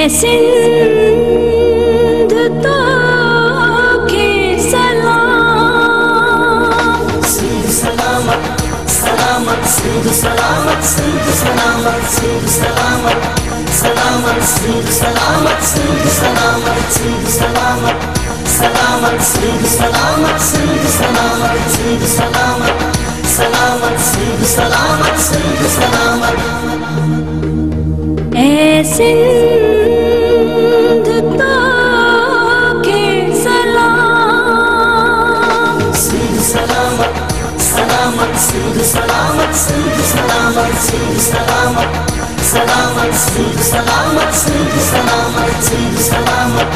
سنڌ توکي سلام. سنڌ سلامت سلامت سنڌ سلامت سنڌ سلامت سنڌ سلامت سلامت سنڌ سلامت سنڌ سلامت سنڌ سلامت سلامت سنڌ سلامت سنڌ سلامت سنڌ سلامت سلامت سنڌ سلامت سنڌ سلامت. اي سنڌ توکي سلام. سنڌ سلامت سلامت سنڌ سلامت سنڌ سلامت سنڌ سلامت سلامت سنڌ سلامت سنڌ سلامت سنڌ سلامت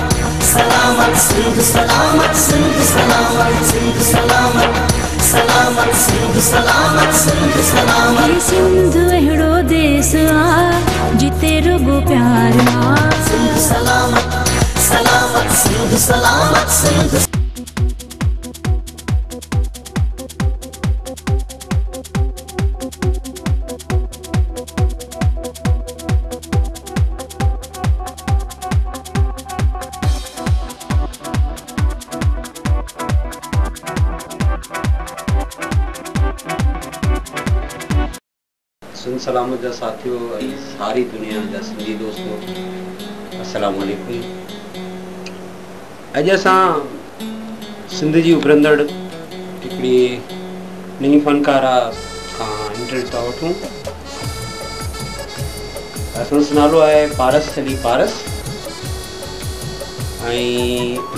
سلامت سنڌ سلامت سنڌ سلامت سنڌ سلامت سلامت سنڌ سلامت سنڌ سلامت. هي سنڌ اهڙو ديس آ جتي رڳو پيار آ. سنڌ سلامت سلامت سنڌ سلامت سنڌ. سنڌ سلامت جا ساٿيو ۽ ساري دنيا جا سنڌي دوستو السلام عليڪم. اڄ اسان سنڌ جي اڀرندڙ هڪڙي نئين فنڪاره کان انٽرويو ٿا وٺون. سندس نالو آهي پارس علي پارس ۽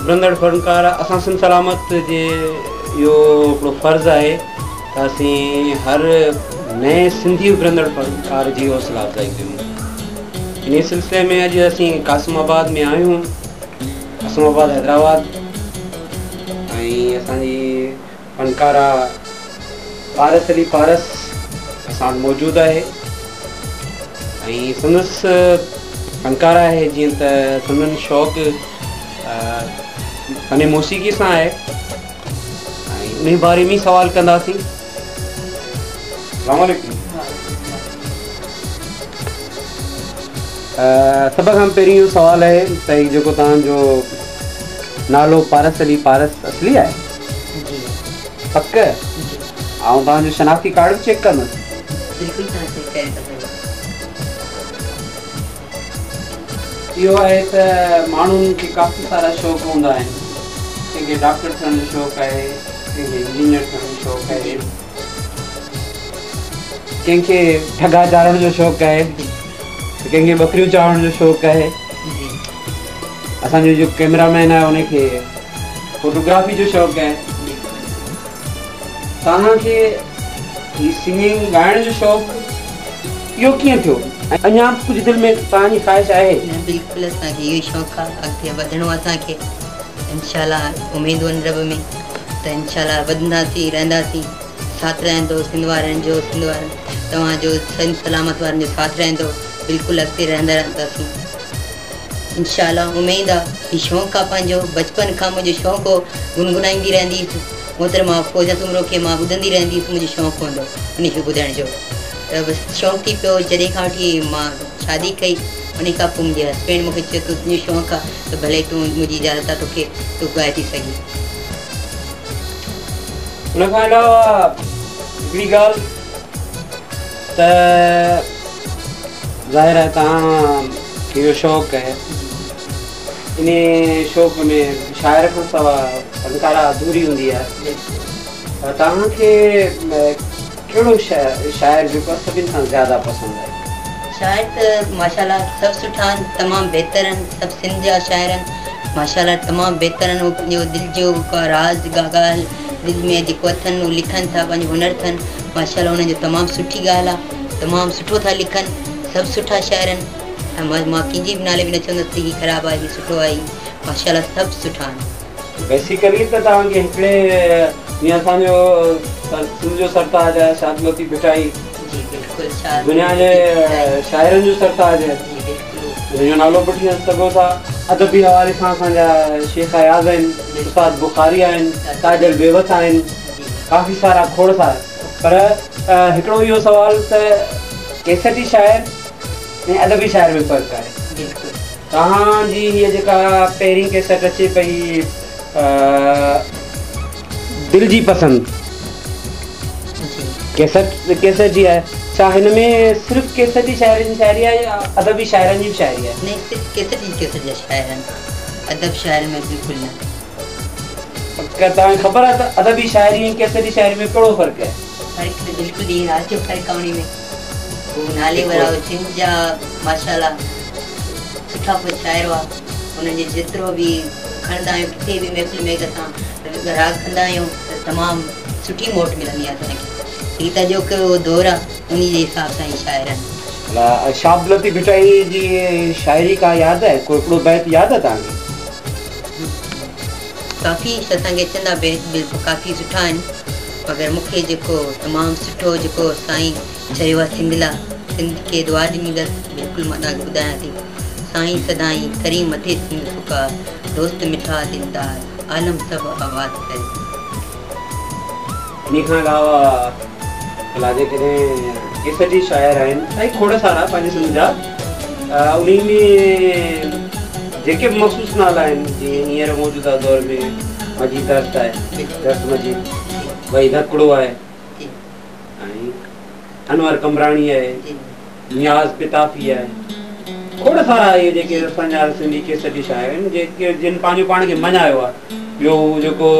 اڀرندڙ فنڪاره اسان سنڌ سلامت جي اهو هڪڙو فرض آهي ته اسين هر نئين سنڌي اڀرندڙ فنڪار جي حوصلا افزائي ڪيون. انهي سلسلي ۾ اڄ اسين قاسم آباد ۾ آهيون، قاسم آباد حيدرآباد، ۽ اسان جي فنڪاره پارس علي پارس اسان وٽ موجود آهي ۽ سندس فنڪاره آهي، جيئن ته سندن شوق فن موسيقي سان آهي ۽ انهي باري ۾ سوال ڪنداسين. السلام عليڪم. سڀ کان پهرين اهو سوال آهي ته هي جيڪو توهان جو نالو پارس علي پارس اصلي آهي؟ جي. پڪ؟ جي. آئون توهان جو شناختي ڪارڊ به چيڪ ڪندس. بلڪل توهان چيڪ ڪري ٿا سگهو. اهو آهي ته ماڻهن کي ڪافي سارا شوق هوندا آهن. ڪنهن کي ڊاڪٽر ٿيڻ جو شوق آهي، ڪنهن کي انجنيئر ٿيڻ جو شوق آهي، ڪنهن کي ڍڳا چارڻ جو شوق آهي ته ڪنهن کي ٻڪريون چارڻ جو شوق آهي. اسان جو جيڪو ڪئميرا مين آهي ان کي فوٽوگرافي جو شوق آهي. توهان کي هي سنگنگ ڳائڻ جو شوق اهو ڪيئن ٿيو؟ ۽ اڃا به ڪجهه دل ۾ توهان جي خواهش آهي؟ نه بلڪل اسان کي اهو ئي شوق آهي اڳتي وڌڻو آهي اسان کي انشاء الله اميدون آهن رب ۾ ته انشاء الله وڌنداسين رهنداسين ساٿ رهندو سنڌ وارن جو سنڌ وارن توهان جو سنڌ سلامت وارن جو ساٿ رهندو بلڪل اڳتي رهندا رهنداسين انشاء الله اميد آ هي شوق آ پنهنجو بچپن کان منهنجو شوق هو گنگنائيندي رهندي هيس محترمه فوزيه سومرو کي مان ٻڌندي رهندي هيس منهنجو شوق هوندو ان کي ٻڌڻ جو ته بس شوق ٿي پيو جڏهن کان وٺي مان شادي ڪئي ان کان پوء منهنجي هسبينڊ مونکي چيو تنهنجو شوق آ ته ڀلي تون منهنجي اجازت آ توکي تون ڳائي ٿي سگهين. ان کان علاوه هڪڙي ڳالهه ته ظاهر آهي توهان کي اهو شوق آهي انهي شوق ۾ شاعر کان سواء فنڪاره اڌوري هوندي آهي ته توهان کي ڪهڙو شاعر جيڪو آهي سڀني کان زياده پسند آهي؟ شاعر ته ماشاء الله سڀ سٺا آهن تمام بهتر آهن سڀ سنڌ جا شاعر آهن ماشاء الله تمام بهتر آهن هو پنهنجو دل جو راز ڳالهه دل ۾ جيڪو اٿن هو لکن ٿا پنهنجو هنر اٿن ماشاء الله انهن جو تمام سٺي ڳالهه آهي تمام سٺو ٿا لکن سڀ سٺا شاعر آهن ۽ مان ڪنهن جي به نالي به نه چوندس ته هي خراب آهي هي سٺو آهي ماشاء الله سڀ سٺا آهن. بيسيڪلي ته توهان کي هڪڙي جيئن اسان جو سنڌ جو سرتاج آهي شاهه عبداللطيف ڀٽائي جي بلڪل شاهه دنيا جي شاعرن جو سرتاج آهي جي بلڪل ان جو نالو به وٺي سگهو ٿا. ادبي حوالي سان اسان جا شيخ اياز آهن، استاد بخاري آهن، تاجل بيوس آهن، ڪافي سارا کوڙ سارا پر هڪڙو اهو سوال ته ڪيسٽي شاعر ۽ ادبي شاعر ۾ فرق آهي. بلڪل. توهان جي هيءَ جيڪا پهرين ڪيسٽ اچي پئي دل جي پسند ڪيسٽ ڪيسٽ جي آهي. ڇا هن ۾ صرف ڪيسٽ جي شاعرن جي شاعري آهي يا ادبي شاعرن جي به شاعري آهي؟ نه، صرف ڪيسٽ جي ڪيسٽ جا شاعر آهن، ادب شاعرن ۾ بلڪل نه. توهان کي خبر آهي ته ادبي شاعري ۽ ڪيسٽ جي شاعري ۾ ڪهڙو فرق آهي؟ فرق ته بلڪل ڏينهن رات جو فرق آهي. انهي ۾ هو نالي وارا جن جا ماشاءالله سٺا ڪجهه شاعر هئا، انهن جي جيترو به کڻندا آهيون ڪٿي به محفل ۾ اسان راڳ ڪندا آهيون ته تمام سٺي موٽ ملندي آهي اسان کي. هي ته اڄوڪو دور آهي انهي جي حساب سان هي شاعر آهن. شاهه عبداللطيف ڀٽائي جي شاعري ڪا ياد آهي؟ ڪو هڪڙو بيت ياد آهي توهان کي؟ ڪافي اسان کي اچن ٿا بيت بلڪل ڪافي سٺا آهن، مگر مون کي جيڪو تمام سٺو جيڪو سائين چيو آهي سنڌ لاء، سنڌ کي دعا ڏني اٿس، بلڪل مان توهان کي ٻڌايان ٿي. سائين سدائين ڪرين مٿي سنڌ پڪار، دوست مٺا دلدار، عالم سڀ آباد ڪري. انهي کان علاوه ڀلا جيڪڏهن ڪيسٽ جي شاعر آهن ۽ کوڙ سارا پنهنجي سنڌ جا، انهي ۾ جيڪي به مخصوص نالا آهن، جيئن هينئر موجوده دور ۾ مجيد درس آهي، درس مجيد، وحيد هڪڙو آهي ۽ انور قمبراڻي آهي، نياز پتافي آهي، کوڙ سارا اهي جيڪي اسان جا سنڌي ڪيسٽ جي شاعر آهن جيڪي جن پنهنجو پاڻ کي مڃايو آهي. ٻيو جيڪو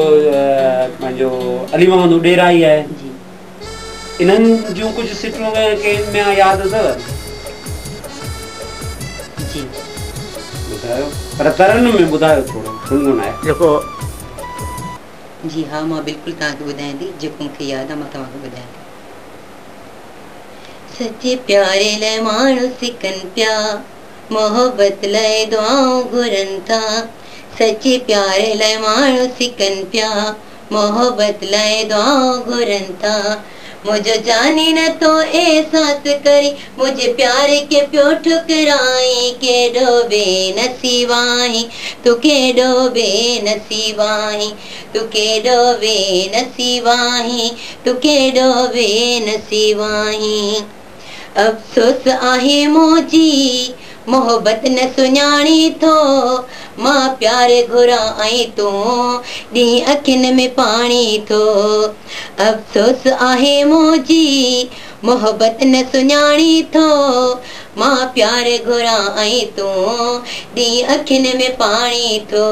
پنهنجو علي محمد اڏيرائي آهي، انهن جون ڪجهه سٽون ڪنهن ۾ ياد اٿو؟ جي ٻڌايو، پر ترنم ۾ ٻڌايو ٿورو گنگن آهي جيڪو. جي ها، مان بلڪل توهان کي ٻڌايان ٿي، جيڪو مون کي ياد آهي مان توهان کي ٻڌايان ٿي. سچي پياري لئه ماڻهو سڪن پيا، محبت لئه دعائون گهرن ٿا. سچي پياري لئه ماڻهو سڪن پيا، محبت لئه دعائون گهرن ٿا. منهنجو جاني نه ٿو احساس ڪري، منهنجي پيار کي پيو ٺڪرائين. ڪيڏو بي نصيب آهين تون، ڪيڏو بي نصيب آهين تون، ڪيڏو بي نصيب آهين تون، ڪيڏو بي نصيب آهين. افسوس آهي منهنجي محبت نه سڃاڻي ٿو، مان پيار گهران ۽ تون ڏين اکين ۾ پاڻي ٿو. افسوس آهي منهنجي محبت نه سڃاڻي ٿو، مان پيار گهران ۽ تون ڏين اکين ۾ پاڻي ٿو.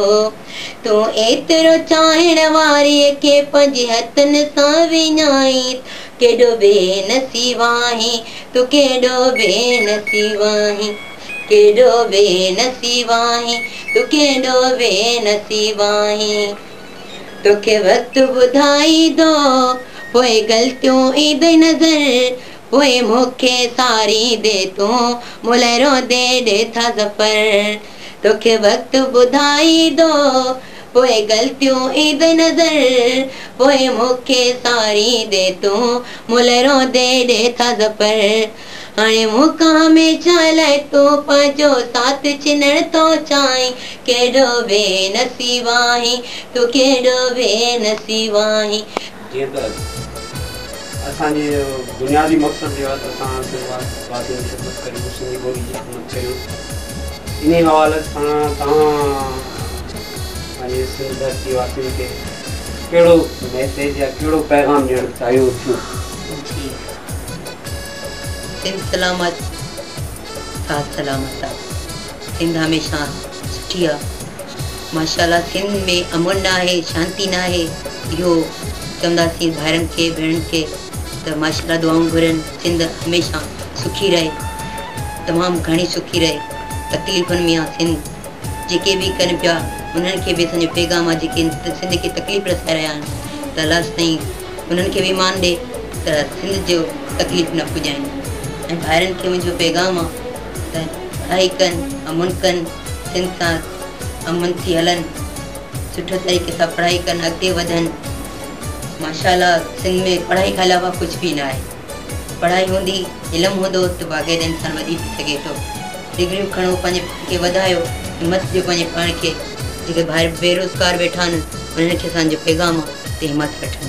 تون ايترو چاهڻ واريءَ کي پنهنجي هٿن سان وڃائين. ڪيڏو بي نصيب آهين تون، ڪيڏو بي نصيب آهين، ڪيڏو بي نصيب آهين تون، ڪيڏو بي نصيب آهين. توکي وقت ٻڌائيندو پوءِ غلطيون ايندئي نظر، پوءِ مون کي ساريندي تون مون لاءِ روئندي ڏي ٿا ظفر. توکي وقت ٻڌائيندو پوءِ غلطيون ايندئي نظر، پوءِ مون کي ساريندي تون مون لاءِ روئندي ڏي ٿا ظفر. هاڻي مون کان هميشه لاءِ تون پنهنجو ساٿ ڇنڻ ٿو چاهين. ڪيڏو بي نصيب آهين تون، ڪيڏو بي نصيب آهين. جيئن ته اسان جو بنيادي مقصد اهو آهي ته اسان سنڌ واسين جي خدمت ڪريون، سنڌي ٻولي جي خدمت ڪريون. انهي حوالي سان توهان پنهنجي سنڌ ڌرتي واسين کي ڪهڙو ميسيج يا ڪهڙو پيغام ڏيڻ چاهيو ٿيون؟ جي سنڌ سلامت، ساٿ سلامت آ. سنڌ هميشه سٺي آ ماشاءالله. سنڌ ۾ امن نه آهي، شانتي نه آهي. اهو چونداسين ڀائرن کي ڀيڻن کي ته ماشاءالله دعائون گهرن سنڌ هميشه سکي رهي، تمام گهڻي سکي رهي. تڪليفن ۾ آ سنڌ، جيڪي به ڪن پيا انهن کي به اسان جو پيغام آ، جيڪي سنڌ کي تڪليف رسائي رهيا آهن ته الله سائين انهن کي به ايمان ڏي ته سنڌ جو تڪليف نه پڄائين. ۽ ڀائرن کي منهنجو پيغام آ ته پڙهائي ڪن، امن ڪن، سنڌ سان امن ٿي هلن، سٺو طريقي سان پڙهائي ڪن، اڳتي وڌن. ماشاءالله سنڌ ۾ پڙهائي کان علاوه ڪجهه به نه آهي. پڙهائي هوندي، علم هوندو ته باقاعده انسان وڌي به سگهي ٿو. ڊگريون کڻو، پنهنجي پاڻ کي وڌايو، همت ڏيو پنهنجي پاڻ کي. جيڪي ڀائر بيروزگار ويٺا آهن انهن کي اسان جو پيغام آهي ته همت وٺن.